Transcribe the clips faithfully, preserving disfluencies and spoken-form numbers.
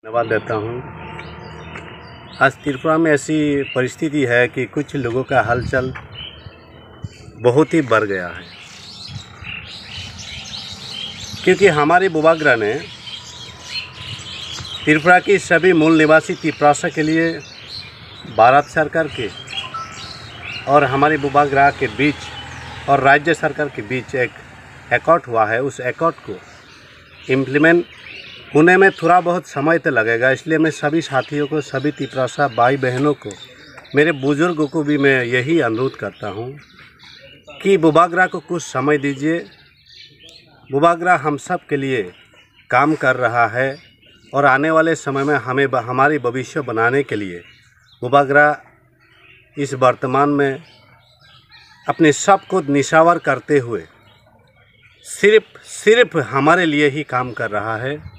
धन्यवाद देता हूँ। आज त्रिपुरा में ऐसी परिस्थिति है कि कुछ लोगों का हलचल बहुत ही बढ़ गया है, क्योंकि हमारी बुबाग्रा ने त्रिपुरा की सभी मूल निवासी तिप्रासा के लिए भारत सरकार के और हमारी बुबाग्रा के बीच और राज्य सरकार के बीच एक एकॉर्ड हुआ है। उस एकॉर्ड को इम्प्लीमेंट होने में थोड़ा बहुत समय तो लगेगा, इसलिए मैं सभी साथियों को, सभी तिप्रासा भाई बहनों को, मेरे बुजुर्गों को भी मैं यही अनुरोध करता हूँ कि बुबाग्रा को कुछ समय दीजिए। बुबाग्रा हम सब के लिए काम कर रहा है और आने वाले समय में हमें ब-, हमारी भविष्य बनाने के लिए बुबाग्रा इस वर्तमान में अपने सब को निछावर करते हुए सिर्फ, सिर्फ हमारे लिए ही काम कर रहा है।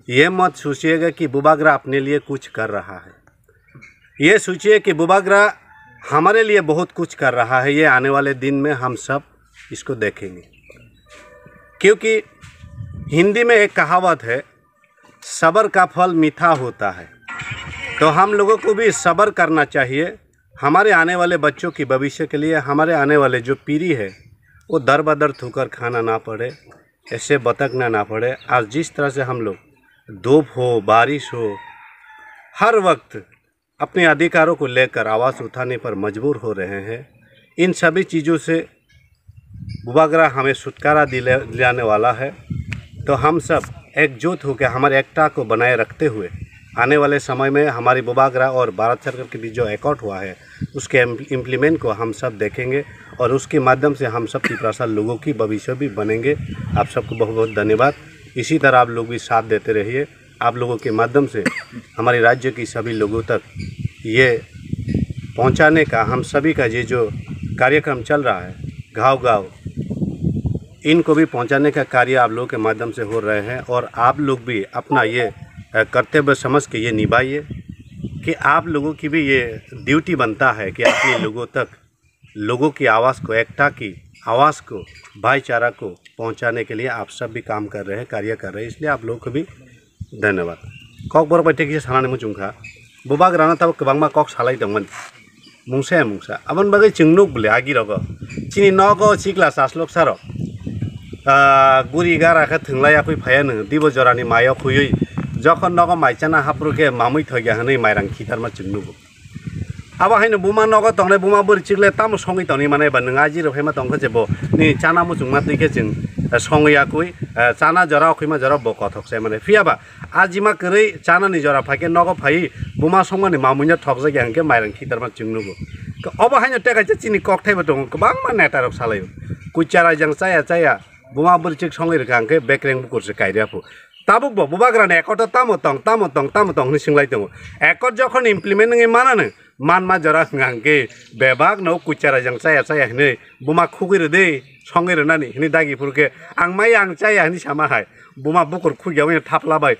ये मत सोचिएगा कि बुबाग्रा अपने लिए कुछ कर रहा है। ये सोचिए कि बुबाग्रा हमारे लिए बहुत कुछ कर रहा है। ये आने वाले दिन में हम सब इसको देखेंगे, क्योंकि हिंदी में एक कहावत है, "सब्र का फल मीठा होता है।" तो हम लोगों को भी सब्र करना चाहिए। हमारे आने वाले बच्चों की भविष्य के लिए, हमारे आने वाले जो पीढ़ी है, वो दर बदर ठोकर खाना ना पड़े, ऐसे भटकना ना पड़े। आज जिस तरह से हम लोग धूप हो, बारिश हो, हर वक्त अपने अधिकारों को लेकर आवाज़ उठाने पर मजबूर हो रहे हैं, इन सभी चीज़ों से बुबाग्रा हमें छुटकारा दिले-, दिलाने वाला है। तो हम सब एकजुट होकर हमारे एकता को बनाए रखते हुए आने वाले समय में हमारी बुबाग्रा और भारत सरकार के बीच जो एकॉर्ड हुआ है, उसके इम-, इम्प्लीमेंट को हम सब देखेंगे और उसके माध्यम से हम सब तिप्रासा लोगों की भविष्य भी बनेंगे। आप सबको बहुत बहुत धन्यवाद। इसी तरह आप लोग भी साथ देते रहिए। आप लोगों के माध्यम से हमारे राज्य की सभी लोगों तक ये पहुंचाने का हम सभी का ये जो कार्यक्रम चल रहा है, गांव-गांव, इनको भी पहुंचाने का कार्य आप लोगों के माध्यम से हो रहे हैं और आप लोग भी अपना ये, अ, कर्तव्य समझ के ये निभाइए कि आप लोगों की भी ये ड्यूटी बनता है कि अपने लोगों तक लोगों की आवाज़ को, एकता की आवाज़ को, भाईचारा को पहुंचाने के लिए आप सब भी काम कर रहे हैं, कार्य कर रहे हैं, इसलिए आप लोगों को भी धन्यवाद। Kokborok bai tei kisa sanani muchung kha, bubagrano tabuk kwbangma kok salai tongmani, mungsa ya mungsa. Aboni bagwi chwng nuk bwle agi rogo, chini nogo chikla chaslok saro, ah, guri gara khe thwnglai yakui phaiya nw, dibo jorani mayo khuyui, jokhon nogo mai chana haphuru khe mamui thoiya hwnwi mairang khitarma chwng nugo. Abo haino buma nogo tongnai buma bwrwi chikle tamo songwi tongwi mane ba nwng ajiro phaima tongkha je bo ni chana muchungma twi khe chwng, eh, songwi yakwi, eh, chana jora okhwima jora bo kothok se mane. Phiya ba ajima kwrwi chanani jora phaikhe nogo phaiwi buma songmani mamuino thokjak ya hwnkhe mairang khitarma chwng nugo. Obo haino tei kaisa chini kokthai bo tongo, kwbangma neta rok salaio. Kuchara jang chaya chaya buma bwrwi chik songwi rwkha hwnkhe bekreng bukur se kairya phu. Tabuk bo bubagrani accord o tamo tong, tamo tong, tamo tong hwnwi swinglai tongo. Accord jokhon implement wngwi mananw, manma jora hwnka hwnkhe bebak no kuchara jang chaya chaya hwnwi buma khugwi rwdi, songwi rwnani hwnwi dagi phuru khe ang maya ang chaya hwnwi sama hai. Buma bukur khugya wngya thapla bai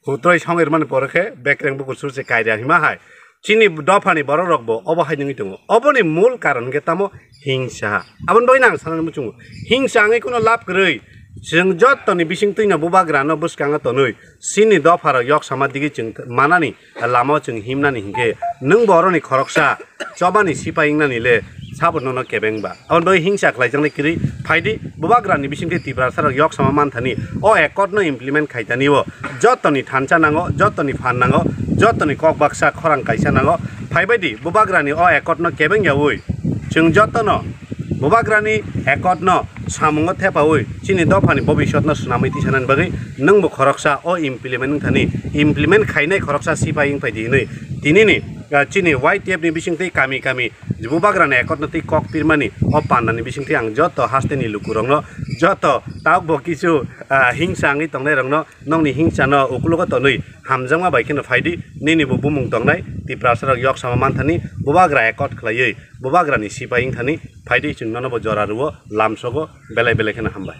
hutroi songwi rwmani pore khe bekreng bukur sur se kairya hima hai. Chini dophani borok rok bo obo hai nungwi tongo. Oboni mul karon hwnkhe tamo hingsa. Aboni bagwi ang sanani muchungo. Hingsa wngwi kuno lab kwrwi. Chwng jottoni bisingtwino bubagrano bwskango tonwi chini dopharok yok sama digwi chwng manani lamao chwng himnani hinkhe nwng bo oroni khoroksa chobani sipai wngnani le sabo nono kebeng ba. Aboni bagwi hingsa khlaijaknai kwrwi phaidi bubagrani bisingtwi Tiprasarok yok sama manthani o accord no implement khaitani o jottoni thansa nango, jottoni phan nango, jottoni kok baksa khorang kaisa nango. Phaibaidi bubagrani o accord no kebeng yaui chwng jotono bubagrani accord no samungo thepaui chini dophani bobiswt no swnamwi tisanani bagwi nwngbo khoroksa o implement wngthani, implement khainai khoroksa sipai wngphaidi hinwi tinini, ah, chini Y T F ni bisingtwi kami kami bubagrani accord no twi kok pirmani o pandani bisingtwi ang joto hasteni lukurokno, joto tabukbo kisu, ah, hingsa wngwi tongnairokno nokni hingsano ukulogo tonwi hamjakma bai kheno phaidi, nini bo bumung tongnai, Tiprasarok yok sama manthani, bubagra accord khlaiwi, bubagrani sipai wngthani, phaidi chwng nono bo jora rwo, lamsogo, belai belai kheno hambai.